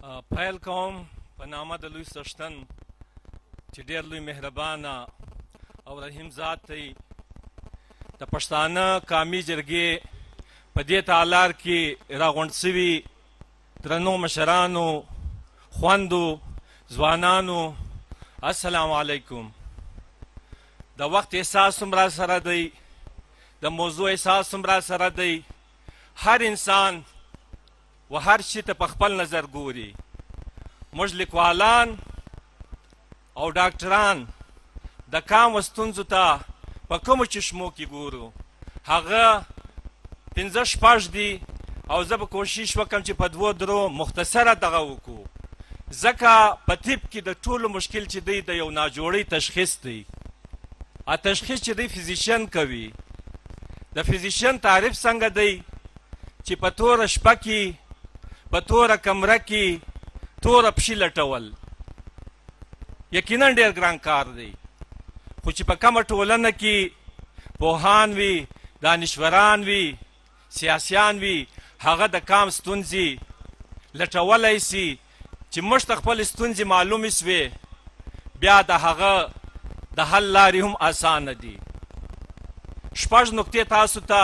پیل کوم په نامه د لوی څښتن چې ډېر لوی مهربانه او رحیم ذات دی. د پښتانه قامي جرګې په دې تالار کې راغونډ سوي درنو مشرانو، خوندو، ځوانانو، السلام علیکم. د وخت احساس هم را سره دی، د موضوع احساس هم را سره دی. هر انسان و هر شي ته په خپل نظر ګوري. موږ لیکوالان او ډاکټران د کام و ستونزو ته په کومو چشمو کې ګورو، هغه 5 شپږ دي، او زه به کوشش وکړم چې په 2 3 مختصره دغه وکړو، ځکه په طب کې د ټولو مشکل چې دی د یو ناجوړۍ تشخیص دی. تشخیص چې دی physician کوي. د physician تعریف څنګه دی؟ چې په توره شپه کې په توره کمره کې توره پښې لټول یقینا ډېر ګران کار دی، خو چې په کومه ټولنه کې پوهان وي، دانشوران وي، سیاسیان وي، هغه د کام ستونزې لټولی سي. چې موږ ته خپلې ستونزې معلومې سوې، بیا د هغه د حل لارې هم اسانه دي. 6 نکتې تاسو ته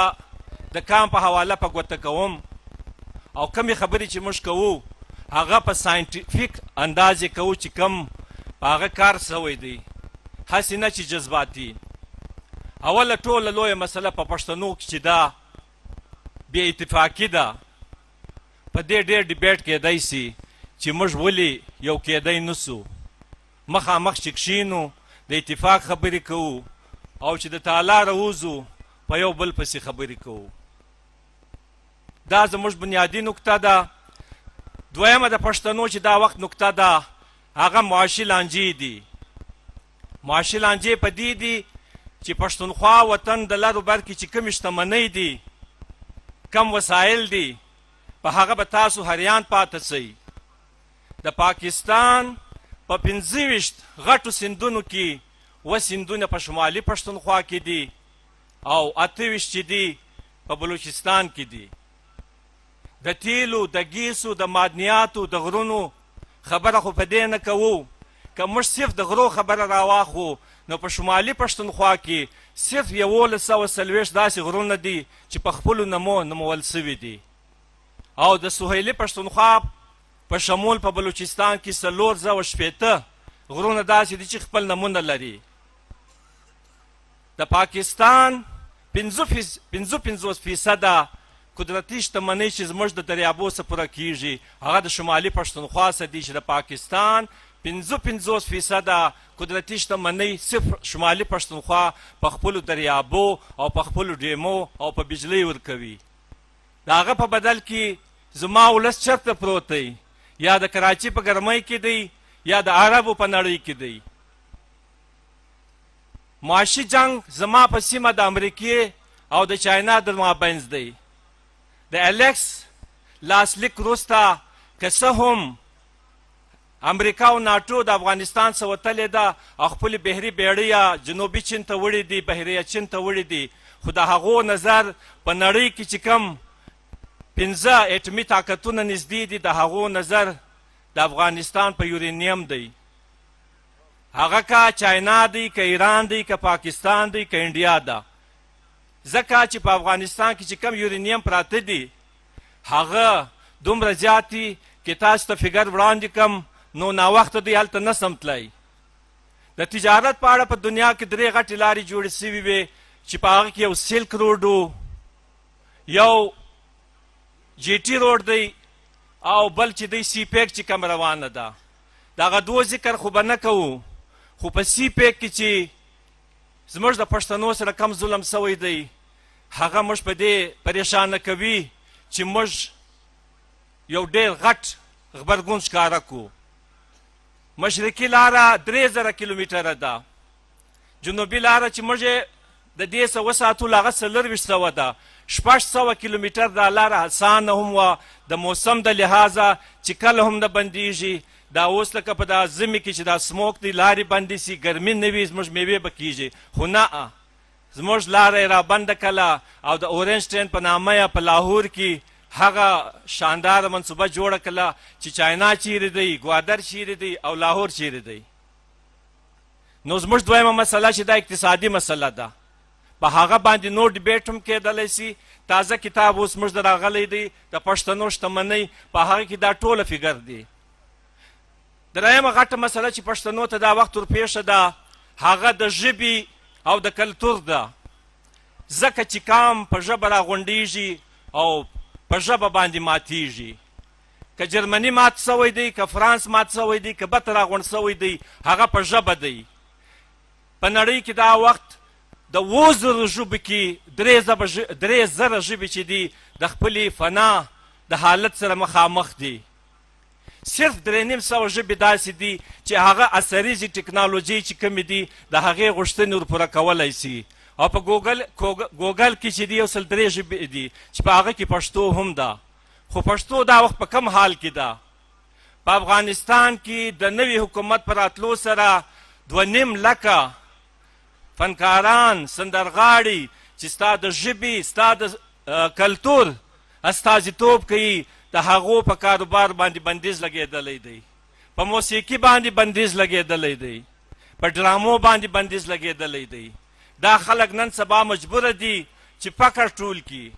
د کام په حواله په ګوته کوم، او کمې خبرې چې موږ کوو هغه په scientific انداز یې کوو چې کم په هغه کار سوی دی، هسې نه چې جذباتي. اوله ټوله لویه مسله په پښتنو کې چې دا بې اتفاقي ده، په دې ډېر debate کېدی سي چې موږ ولې یو کېدی نه سو. مخامخ چې کښېنو د اتفاق خبرې کوو، او چې د تالاره وځو په یو بل پسې خبرې کوو. دا زموږ بنیادي نکته ده. دویمه د پښتنو چې دا وخت نکته ده، هغه معاشي لانجې دي. معاشي لانجې په دې دي چې پښتونخوا وطن د لر و بر کې چې کومې شتمنۍ دي، کم وسایل دي، په هغه به تاسو هریان پاته سئ. د پاکستان په 25 غټو سیندونو کې 7 سیندونه په شمالي پښتونخوا کې دي، او 28 چې دي په بلوچستان کې دي. د تیلو، د ګیسو، د معدنیاتو، د غرونو خبره خو په دې نه کوو. که موږ صرف د غرو خبره راواخو، نو په شمالي پښتونخوا کې صرف 1140 داسې غرونه دي چې په خپلو نمو نومول سوي دي، او د سهیلي پښتونخوا په شمول په بلوچستان کې 460 غرونه داسې دي چې خپل نمونه لري. د پاکستان 55% قدرتي شتمنۍ چې زموږ د دریابو څخه پوره کیږي، هغه د شمالي پښتونخوا څخه دي، چې د پاکستان 55% قدرتي شتمنۍ صرف شمالي پښتونخوا په خپلو دریابو او په خپلو ډیمو او په بجلۍ ورکوي. د هغه په بدل کې زما ولس چېرته پروت دی؟ یا د کراچي په ګرمۍ کې دی، یا د عربو په نړۍ کې دی. معاشي جنګ زما په سیمه د امریکې او د چاینا د مابینځ دی. د الیکس لاسلیک وروسته که څه هم امریکا او ناټو د افغانستان څخه وتلې ده او خپلې بحري بیړۍ جنوبي چین ته وړي دي، بحریه چین ته وړي دي، خو د هغو نظر په نړۍ کې چې کم 5 اټمي طاقتونه نږدې دي، د هغو نظر د افغانستان په یورینیم دی. هغه که چاینا دی، که ایران دی، که پاکستان دی، که انډیا ده. ځکه چې په افغانستان کې چې کم یورینیم پراته دي، هغه دومره زیات دي که تاسو ته figure وړاندې کم نو ناوخته دی، هلته نه سم تللی. د تجارت په اړه په دنیا کې 3 غټې لارې جوړې سوي وې، چې په هغه کې یو Silk Road و، یو GT Road دی، او بل چې دی CPEC چې کوم روانه ده. د هغه دوو ذکر خو به نه کوو، خو په CPEC کې چې زموږ د پښتنو سره کم ظلم سوی دی، هغه موږ په دې پریشانه کوي چې موږ یو ډېر غټ غبرګون ښکاره کړو. مشرقي لاره 3000 کیلومتره ده، جنوبي لاره چې موږ یې د دې څه وساتو هغه 2400 ده. 600 کیلومتر دا لاره اسانه هم وه، د موسم د لحاظه چې کله هم نه بندیږي. دا اوس لکه په دا ژمي کې چې دا smoke دی، لارې بندې سي، ګرمي نه وي، زموږ میوې به کیږي، خو نه، زموږ لاره یې رابنده کړه او د Orange Train په نامه یې په لاهور کې هغه شاندار منصوبه جوړه کړه چې چاینا چیرې دی، ګوادر چیرې دی او لاهور چیرې دی. نو زموږ دویمه مسله چې دا اقتصادي مسله ده، په هغه باندې نور debate هم کېدلی سي. تازه کتاب اوس موږ راغلی دی د پښتنو شتمنۍ، په هغه کې دا ټوله figure دی. درېیمه غټه مسله چې پښتنو ته دا وخت ورپېښه ده، هغه د ژبې او د کلتور ده. ځکه چې کام په ژبه راغونډېږي او په ژبه باندې ماتېږي. که جرمني مات سوی دی، که فرانس مات سوی دی، که بت راغونډ سوی دی، هغه په ژبه دی. په نړۍ کې دا وخت د 7000 ژبو کې 3000 ژبې چې دي د خپلې فنا د حالت سره مخامخ دي. صرف 350 ژبې داسې دي چې هغه عصریزې ټکنالوژي چې کومې دي د هغې غوښتنې ورپوره کولی سي. او په ګوګل کې چې دي 103 ژبې دي چې په هغه کې پښتو هم ده. خو پښتو دا وخت په کم حال کې ده. په افغانستان کې د نوي حکومت په راتلو سره 2.5 لکه فنکاران، سندرغاړي چې ستا د ژبې، ستا د کلتور استازیتوب کوي، د هغو په کاروبار باندې بندیز لګېدلی دی، په موسیقي باندې بندیز لګېدلی دی، په ډرامو باندې بندیز لګېدلی دی. دا خلک نن سبا مجبور دي چې فقر ټول کړي،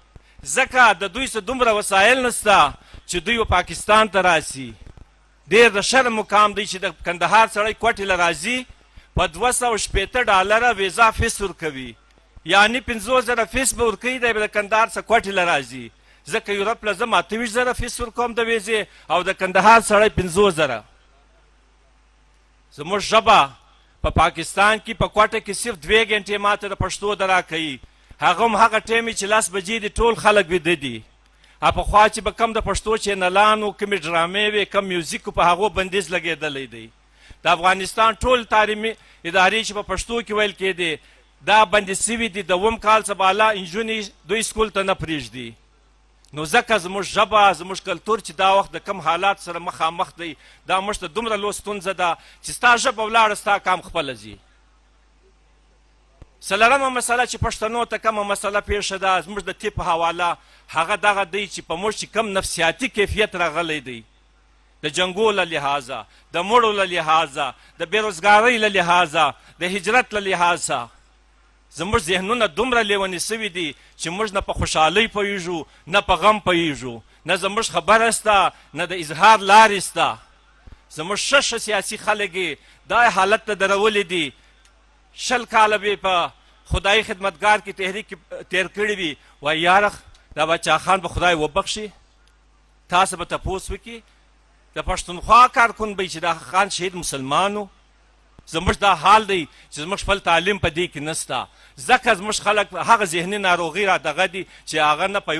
ځکه د دوی څه دومره وسایل نشته چې دوی و پاکستان ته راسي. ډېر د شرم مقام دی چې د کندهار سړی کوټې له راځي په $260 ویزا فیس ورکوي، یعنی 50,000 فیس به ورکوي، دی به د کندهار څخه کوټې له راځي. ځکه یورپ له زه 28,000 فیس ورکوم د ویزې او د کندهار سړی 50,000. زموږ ژبه په پاکستان کې په کوټه کې صرف 2 ګنټې ماته د پښتو د راکوي، هغه هم هغه ټیم چې 10 بجې دي ټول خلک ویده دي. پخوا چې به کم د پښتو چینلانو کومې ډرامې وې، کم میوزیک، په هغو بندیز لګېدلی دی. د افغانستان ټول تعلیمي ادارې چې په پښتو کې ویل کېدې دا بندې سوي دي. د 7 کال څخه بالا نجونې دوی سکول ته نه پرېږدي. نو ځکه زموږ ژبه، زموږ کلتور چې دا وخت د کم حالات سره مخامخ دی، دا موږ ته دومره لوی ستونزه ده چې ستا ژبه ولاړه ستا کام خپله ځي. څلورمه مسله چې پښتنو ته کومه مسله پېښه ده زموږ د طب په حواله، هغه دغه دی چې په موږ چې کم نفسیاتي کیفیت راغلی دی، د جنګو له لحاظه، د مړو له لحاظه، د بېروزګارۍ له لحاظه، د هجرت له لحاظه، زموږ ذهنونه دومره لیوني سوي دي چې موږ نه په خوشحالۍ پوهېږو، نه په غم پوهېږو، نه زموږ خبره سته، نه د اظهار لارې سته. زموږ ښه ښه سیاسي خلک یې دا حالت ته درولي دي. 20 کاله به په خدایي خدمتګار کې تحریک تېر کړي وي، وایي یاره دا باچا خان به خدای وبخښي، تاسو به تپوس وکړي. د پښتونخوا کارکن به چې دا خان شهید مسلمان و. زموږ دا حال دی چې زموږ خپل تعلیم په دې کې نسته، ځکه زموږ خلک هغه ذهني ناروغي را دغه دي چې هغه نه په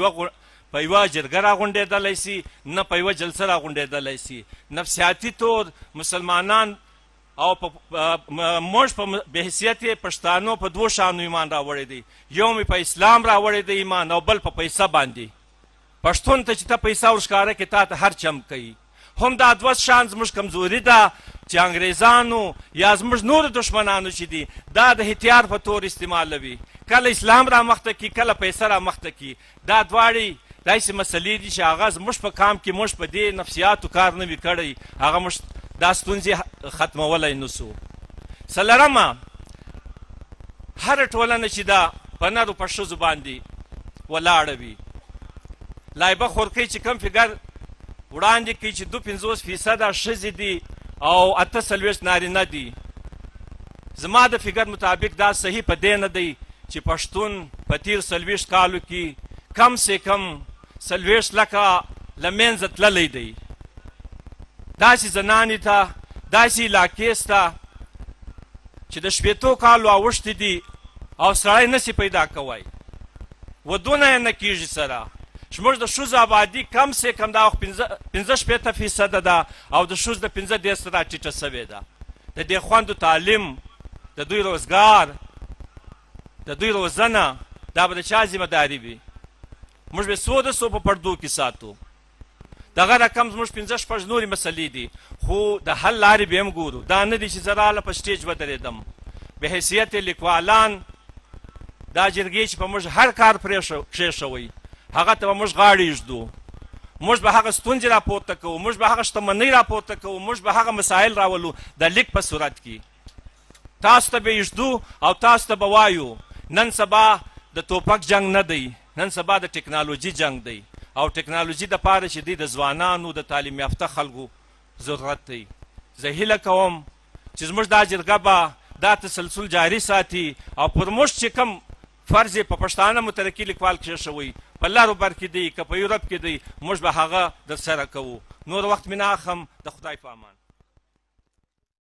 یوه جرګه راغونډېدلی سي، نه په یوه جلسه راغونډېدلی سي. نفسیاتي طور مسلمانان او موږ په بحیثیت پښتانو په دوو شیانو ایمان راوړی دی، یو مې په اسلام راوړی دی ایمان او بل په پیسه باندې. پښتون ته چې ته پیسه ورښکاره کړې تا ته هر چم کوي. هم دا دوه شیان زموږ کمزوري ده چې انګریزانو یا زموږ نورو دښمنانو چې دي دا د هتیار په تور استعمالوي، کله اسلام را مخته کړي، کله پیسه را مخته کړي. دا دواړې داسې مسلې دي چې هغه زموږ په کام کې موږ په دې نفسیاتو کار نه وي کړی، هغه موږ دا ستونزې ختمولی نه سو. څلورمه، هره ټولنه چې ده په نر او په ښځو باندې ولاړه وي. لایبه خورکۍ چې کوم figure وړاندې کوي چې 52% ښځې دي او 48 نارینه دي، زما د figure مطابق دا صحیح په دې نه دی چې پښتون په تېر 40 کالو کې کم سه کم 40 لکه له منځه تللی دی. داسې زنانې ته، داسې علاقې سته چې د 60 کالو اوښتې دي او سړی نسي پیدا کوی، ودونه یې نه کېږي سره. زموږ د ښځو آبادي کم سه کم دا وخت 65% ده او د ښځو د 35 را ټیټه سوې ده. د دې خوندو تعلیم، د دوی روزګار، د دوی روزنه، دا به د چا ذمه داري وي؟ موږ به څو د څو په پردو کې ساتو. دغه رقم زموږ 5-6 نورې مسلې دي، خو د حل لارې به هم ګورو. دا نه دي چې زه راله په stage ودرېدم، به حیثیت لیکوالان دا جرګې چې په موږ هر کار پرې کښېښوئ هغه ته به موږ غاړې ږدو. موږ به هغه ستونزې راپورته کوو، موږ به هغه شتمنۍ راپورته کوو، موږ به هغه مسایل راولو د لیک په صورت کې. تاسو ته به یې ږدو او تاسو ته به وایو. نن سبا د توپک جنګ نه دی، نن سبا د ټکنالوجي جنګ دی، او ټکنالوجي دپاره چې دی د ځوانانو د تعلیم یافته خلکو ضرورت دی. زه هیله کوم چې زموږ دا جرګه به دا تسلسل جاري ساتي، او پر موږ چې کوم فرض یې په پښتانه مترقي لیکوال کښېښوئ، په لر و بر کې دی که په یورپ کې دی، موږ به هغه درسره کوو. نور وخت مې نه اخم، د خدای په امان.